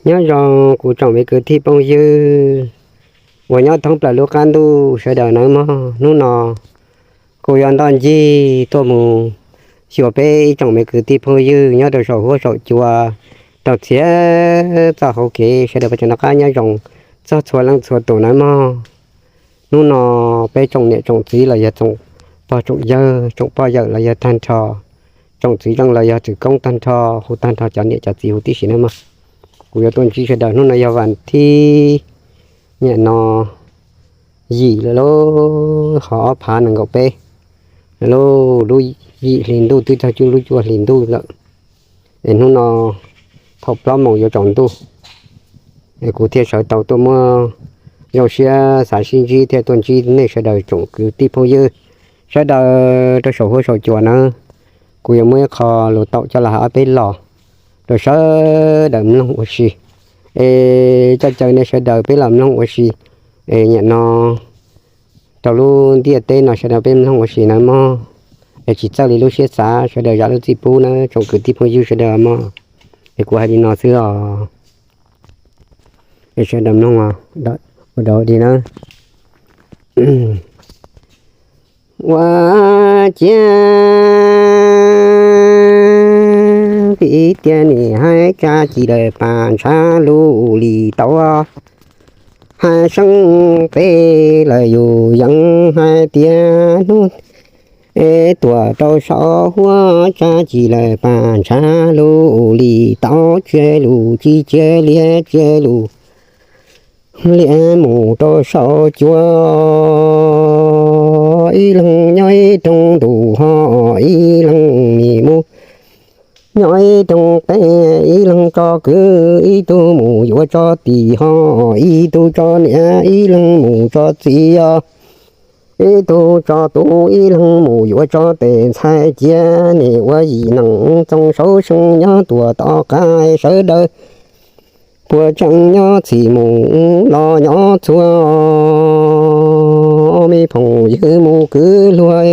Nyob zoo kuv tsoom me kwv tij phooj ywg uas nyob thoob plaws lub qab ntuj sawv daws nawb mog. Hnub no kuv yuav nto ncig tuaj mus xyuas peb ib tsoom me kwv tij phooj ywg nyob rau saum huab saum cua, rau txhia txoj hauv kev, sawv daws puas tseem noj qab nyob zoo txog txhua leej txhua tus nawb mog. Hnub no peb tsoom niam tsoom txiv los yog tsoom pog tsoom yawg, tsoom pog yawm los yog tag nrho, tsoom txiv zeej los yog txwv koob tag nrho, hu tag nrho cov niam cov txiv huv tib si nawb mog. Kuv yuav tuaj ntsib sawv daws hnub no yog vas thib, niaj no yim lawm lauj, hos ob phav nees nkaum peb lawm lauj, lub yim hli ntuj twb txog cuaj lub cuaj hli ntuj lawm. Es hnub no thaum plaub moos yuav tsaus ntuj, es kuv thiaj sawv tau tuaj muab zoo siab xav sib ntsib thiab tuaj ntsib nej sawv daws tsoom kwv tij phooj ywg sawv daws rau saum huab saum cua nawb. Kuv yuav muab ib qho lus taum coj los hais ob peb los rau sawv daws mloog ua si, es coj caw nej sawv daws peb los mloog ua si. Es niaj no rau lub ntiaj teb no sawv daws peb mloog ua si nawb mog. Es tsis txawj li lub siab xav sawv daws zam lub txim pub nawb tsoom kwv tij phooj ywg sawv daws mog. Es kuv hais li no xwb os, es sawv daws mloog ua dau li nawb. Ua ciav vim tias nim haib tsa ci lawm pas ntshav lub lis tau, hais seeb peb lawm yus yeej hais tias hnub es tuam rau saum huab tsa ci lawm pas ntshav lub lis tau, cia lus ci cia liab cia lus liab mus rau saum cua. Ib leeg nyob ib rooj ntuj ho ib leeg nim mus nyob ib rooj teb, ib leeg tso kwv ib tug mus yuav tso tim ho ib tug tso niam, ib leeg mus tso txiv os, ib tug tso tub, ib leeg mus yuav tso tes ntxhais. Cia nim ua yim neeg txoos saub seej nyob tuam tom qab sawv daws puas tseem nyob txhim mus los nyob txhua, me phooj ywg mus kwv luag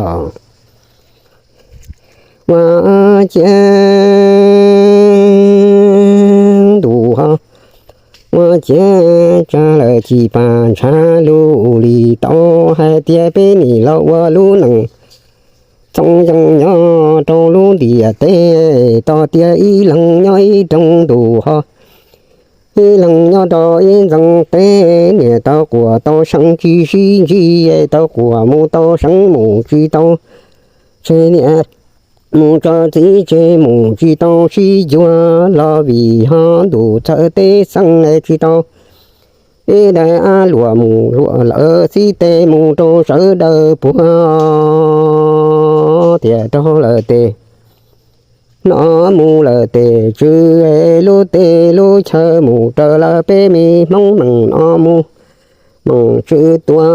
os. Ua ciav ntuj ho ua ciav tsa lawm ci pas ntshav lub lis tau, hais tias peb nim los ua lub neej txoos yees nyob rau lub ntiaj teb, tog tias ib leeg nyob ib rooj ntuj ho ib leeg nyob rau ib ntxeev teb, niam tau quas tau seev tsis sib ntsib, tau quas mus tau seev mus tsis tau tseg, niam mus tso txiv tseg mus tsis tau sib yuav, los vim ho ntuj txawv teb xeeb tsis tau ib daim av luam mus luam lawm xib teb mus rau sawv daws puag tiam rau lawm tes no mus lawm tes tswv lub teb lub chaw mus raws lawm peb me Hmoob meem no mus meem tswv tua,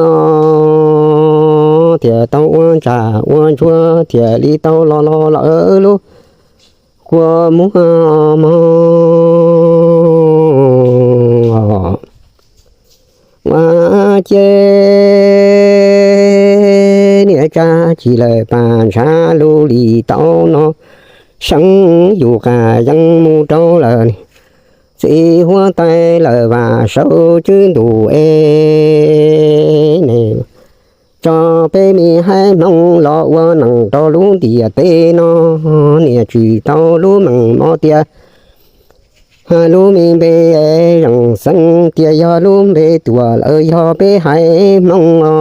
thiaj tau ua ntsa ua ntsuag thiaj li tau los los lawm lub kua muag mog. Ua ciav niam tsa ci lawm pas ntshav lub lis tau no, seev yus qas yees mus rau lawm txiv huab tais lawm vam saum tswb ntuj es, tso peb me haib Hmoob los ua neej rau lub ntiaj teb no, niam tsis tau lub meej mom tias lub me npe zeem xeeb tias yog lub npe tuam lawm yog peb haib Hmoob os.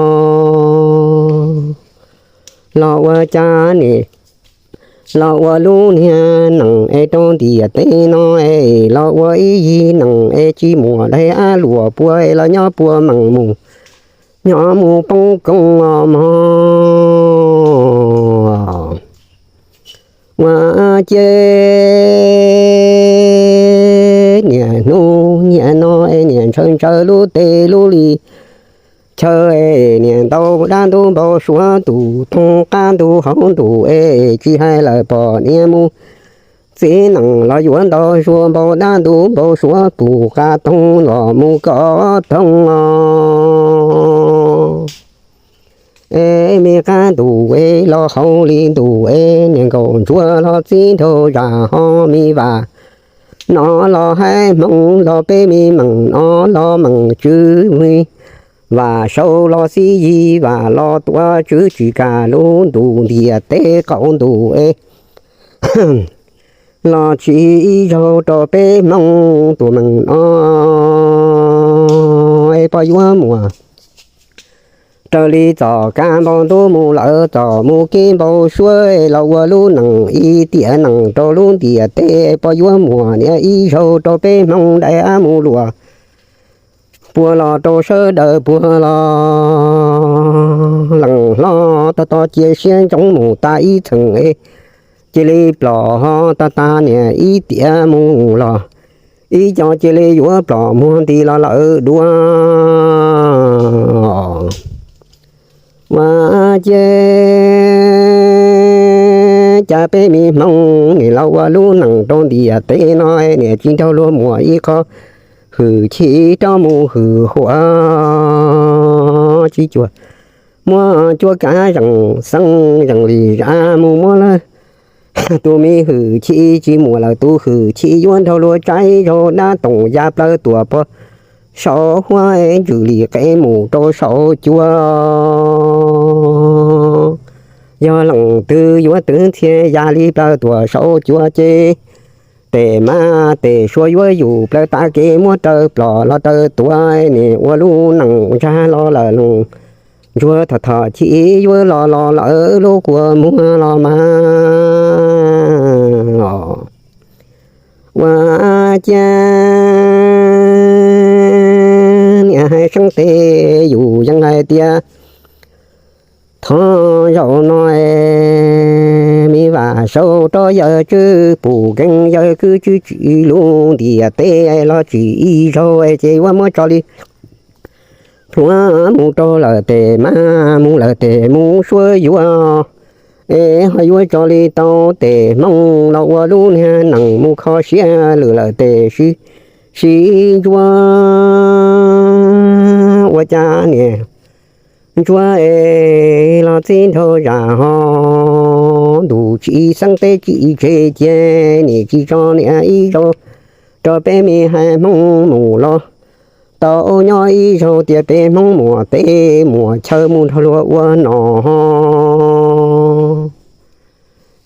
Los ua cas nim los ua lub niag neej es rau ntiaj teb no es los ua ib yig neej es tsis muaj daim av luam puag es los nyob puag meem mus nyob mus poob koob os mog. Ua ciav niam hnub niam no es niam ntshaw ntshaw lub teb lub li chaw es niam ntaus dab ntub npau suav tus thooj qab ntug hauv ntuj es tsis hais lawm pom niam mus txiv neej los yuav ntau suav npau dab ntub npau suav tus qab thooj los mus koj thooj os. Es me qab ntuj es los hauv li ntuj es niam nkaum ntsuag los txib nraug zam ho me vam no los haib hmoo los peb me meem no los meem tswv me, vam saud los xib yig vam los tuav tswv tsis kam lub ntuj ntiaj teb qaum ntuj es los tsis ib zaug rau peb hmoo tus meem no es poj yuav muas. Raws li txoj kab npau ntuj mus lawm txoj mus kev npau suav los ua lub nees ib tiam nees rau lub ntiaj teb poj yuav muas niam ib zaug rau peb hmoo daim av mus luas puag los rau sawv daws puag los lees hlo tog tog cia siab ntsoov mus tas ib txheem es cia li plom ho tag tag niam ib tiam mus los ib co cia li yuav plom muag nti los lawm dua. Ua ciav cas peb me hmoo nim los ua lub nees rau ntiaj teb no niam tsis nrog luag muas ib qho hwm chim rov mus hwm huam tsis cuag muab cuab kav zeem xeeb zeem li zam mus muab lawm tus me hwm chim tsis muaj lawm tus hwm chim yuav nrog luag tsaib zaug dab toom ya plaws tuam pog saum huab ntsws li qe mus rau saum cua. Yog leej twg yuav twv ntxhias ya li plaws tuam saum cua ces tes mab tes sua yuav yus plaws tav kev muab raws plom los raws tuav nim ua lub nees ntsag los lawm loos ntsuag tho tho chim yuav los los lawm lub kua muag los mas. Ua ciav niam hais seeb tes yus yeej hais tias thov zaum no me vam saud rov yawg tswb pum keeb yawg kwv tswb tsim lub ntiaj teb los tsis ib zaug ces yuav muab tso li plhuav mus rau lawm tes mab mus lawm tes mus suav yuav es ho yuav tso li tau tes hmoob los ua lub niag nees mus kho siab lwm lawm tes sib sib ntsuav ua cas niam ntsuav es los txib nraug zam ho ntuj tsis xeeb teb tsis tseg cia niam tsis tso niam ib zaug rau peb me haiv hmoob mus los tau nyob ib zaug tias peb hmoob muam teb muam chaw mus nrog luag ua nom ho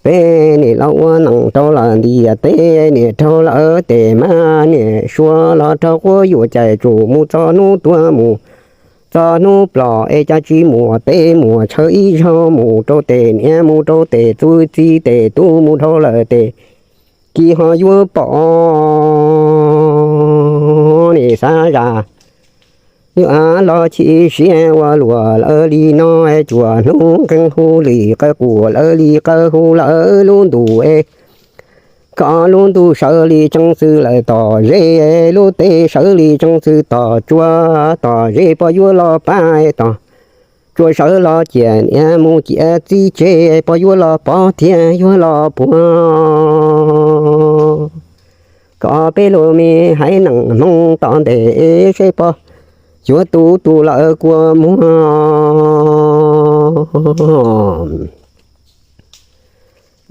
peb niam los ua nees rau lawm ntiaj teb niam raug lawm tes mab niam sua los raug quab yuam cais tsum mus txog hnub tuag mus txog hnub plom es cas tsis muam teb muam chaw ib zaug mus rau tes niam mus rau tes txuj txiv tes tub mus dhau lawm tes kis ho yuav pom niam xav zam yuav los chim siab ua luam lawv li no cuaj hnub nqeeg hu li qawv quas lawv li qawv hu lawv lub ntuj es kom lub ntuj sawv li tseeb xwb lawm tom zeb lub teb sawv li tseeb xwb tom tsuas tom zeb pog yuav los pab tom tsuas sawv los ciam niam mus ciam txiv tseg pog yuav los pov thiab yuav los puag kom peb lub me haiv neeg hmoob tom ntej seb pog yuav tu tus lawv kua muag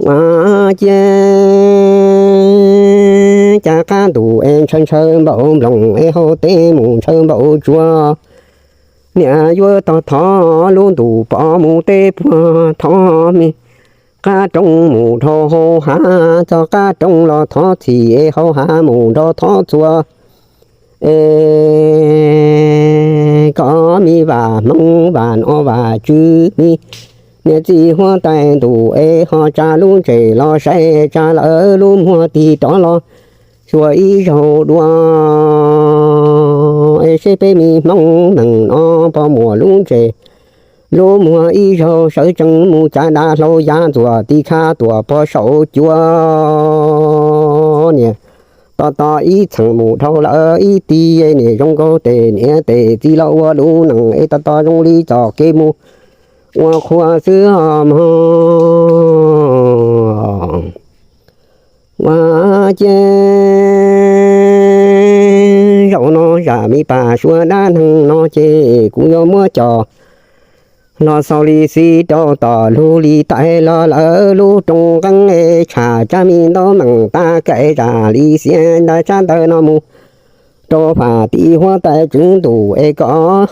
ua ciav cas qab ntuj es ntshaw ntshaw npaum nploos es hauv teb mus ntshaw npaum tsuas niam yuav tog thov lub ntuj pov mus teb puag thov me qab roob mus dhau hauv hav txog qab roob los thov txhim es hauv hav mus nrog thov txhua es kom me vam hmoob vam no vam tswv me niam txiv huab tais ntuj es ho tsa lub ntses los saib tsa lawv lub muag tig rov los xyuas ib zaug dua es seb peb me hmoob nees no pog muaj lub ntses lub muag ib zaug sawv tsees mus cav dav hlau yav ntxuam tiv khab tuam pog saum cua niam tos tos ib txheem mus dhau lawm ib tib niam zoo nkaus tes niam tes txiv los ua lub nees es tos tos zoo li txoj kev mus ua qhua xwb mog. Ua ciav zaum no zam me pas suav dab neeg no ces kuv yuav muab cov Los xaus li xib rau tom lug li tais los lawm lub rooj nqeeb es tsham cab me ntaub meem tag kaim zam li xiab ntawd tshab ntawd no mus rau fam tim huab tais tswv ntuj es kom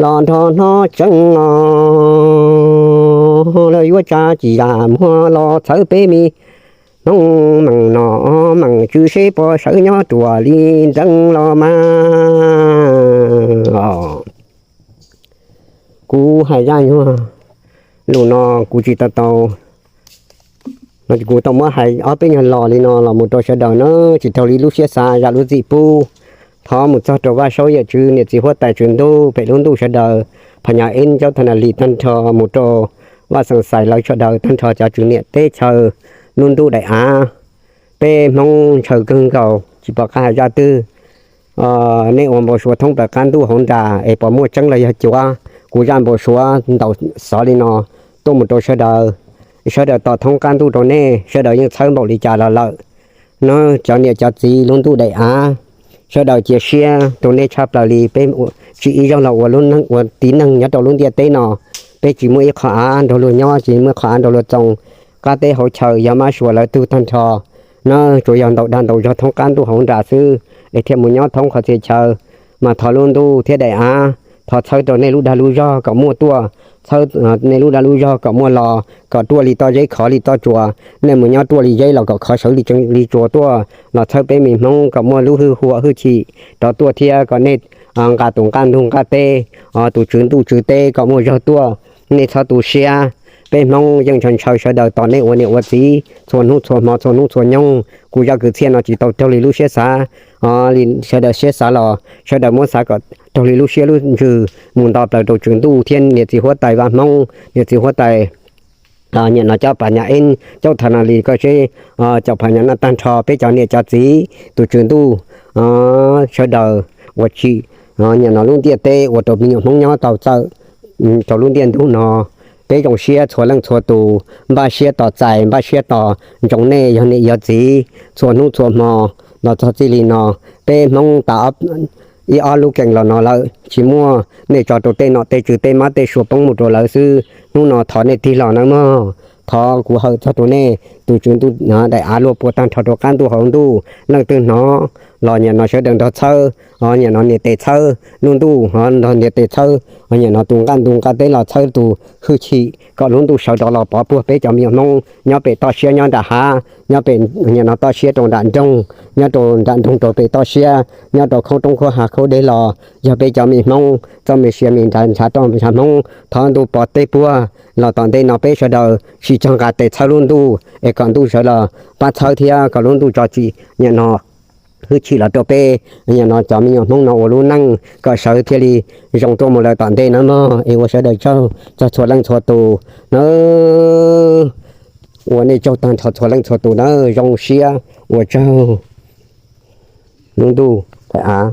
los nrog hnov tseeb os. Lawv yuav tsa tsis yam muag los txhawb peb me hnub meem no meem tsw seb puas sawv nyob ruam li nrees los mas. Kuv hais zaj nyuag lus no kuv tsis tau tau, kuv tau muab hais ob peb nyuag lo li no los mus rau sawv daws na, tsis raug li lub siab xav zam lub txim pub. Thov mus txog rau Vaj Saub Yawm Tswv, niam txiv huab tais tswv ntuj, pem lub ntuj sawv daws, phas nyas ib ncauj thas nas lis tag nrho mus rau Vaj Xeem Xais lawv sawv daws tag nrho cov tswv niam teb chaws lub ntuj daim av. Peb Hmoob ntshaw kawg nkaus tsis pom qab hais zaj twg. Nej ua npau suav thoob plaws qab ntuj hauv nras es puas muaj tseeb los yog cuav. Kuv zaj npau suav ntaus xov li no tuaj mus rau sawv daws, sawv daws tos thoob qab ntuj rau nej, sawv daws yeej txhawb npaum li cas los lawm. Nawb cov niam cov txiv lub ntuj daim av, sawv daws cia siab rau nej tshaj plaws li. Peb tsis ib zaug los ua lub neej ua tib neeg nyob rau lub ntiaj teb no, peb tsis muaj ib qho av nrog luag nyob, tsis muaj ib qho av nrog luag txoos. Qab teb hauv chaw yog mab suav lawv tug tag nrho. Nawb tsuas yog ntaus dag ntaus zog thoob qab ntuj hauv nras xwb es thiaj mus nyob thoob qhov txhia chaw. Mas thov lub ntuj thiab daim av, thov txhawb rau nej lub dag lub zog kom muaj tuaj, txhawb nej lub dag lub zog kom muaj los kom ruaj li toj zeb khov li toj tsuas, nej mus nyob ruaj li zeb los kom khov sawv li tsev li tsuas tuaj, los txhawb peb me Hmoob kom muaj lub hwj huam hwj chim rov tuaj thiab kom nej nqa tus nqaj ntug nqaj teb, tus tswv ntuj tswv teb kom muaj zog tuaj. Nej txhob tu siab, peb Hmoob yeej ntshaw ntshaw sawv daws tos nej ua niam ua txiv txhua hnub txhua hmo txhua hnub txhua nyoog. Kuv zaj kwv txhiaj no tsis tau raug li lub siab xav, sawv daws siab xav los sawv daws muab xav kom raug li lub siab lub ntsws mus nto plaws rau tswv ntuj thiab niam txiv huab tais vaj Hmoob, niam txiv huab tais, nyiam no cov phas nyas ib ncauj thas nas lis koj seb, cov phas nyas no tag nrho peb cov niam cov txiv tus tswv ntuj, sawv daws uas tsim nyiam no lub ntiaj teb ua rau me nyuam Hmoob nyob tau txawm rau lub ntiaj ntug no. Peb zoo siab txhua leej txhua tus, npaj siab tos txais npaj siab tos ntsoov nej yog niam yog txiv txhua hnub txhua hmo los txog txij li no. Peb Hmoob tas ib ob lub kees los no lawm tsis muaj nej tso rau tej nom tej tswv tej mab tej sua poob mus rau lawv xwb. Hnub no thov nej tig los nawb mog, thov kuv hawm txog rau nej tus tswv ntuj daim av luaj puas tag nrho rau qab ntuj hauv ntuj, leej twg hnov los nyiam no sawv daws nrog txhawb, nyiam no niam tes txhawb lub ntuj, nrog niam tes txhawb, nyiam no tus nqaj ntug nqaj teb los txhawb tus hwj chim kom lub ntuj sawv rov los pov puag peb cov me nyuam Hmoob nyob pem toj siab nyob nram hav, nyob pem nyiam no toj siab rau nram nroog, nyob rau nram nroog rau pem toj siab, nyob rau khaub roob khaub hav khaub deb los yog peb cov me Hmoob txoj me sia me ntshav roj ntshav Hmoob. Thov ntuj pov teb puag los tom ntej no peb sawv daws sim txog nqa tes txhawb lub ntuj es kom ntuj sawv los pab txhawb thiab kom lub ntuj tso tsim nyiam no hwj chim los rau peb nyiam no cov me nyuam Hmoob no ua lub neej kom sawv thiaj li zoo tuaj mus lawm tom ntej nawb mog. Es ua sawv daws tsaug txog txhua leej txhua tus nawb, ua nej tsaug tag nrho txhua leej txhua tus nawb, zoo siab ua tsaug. Lub ntuj daim av.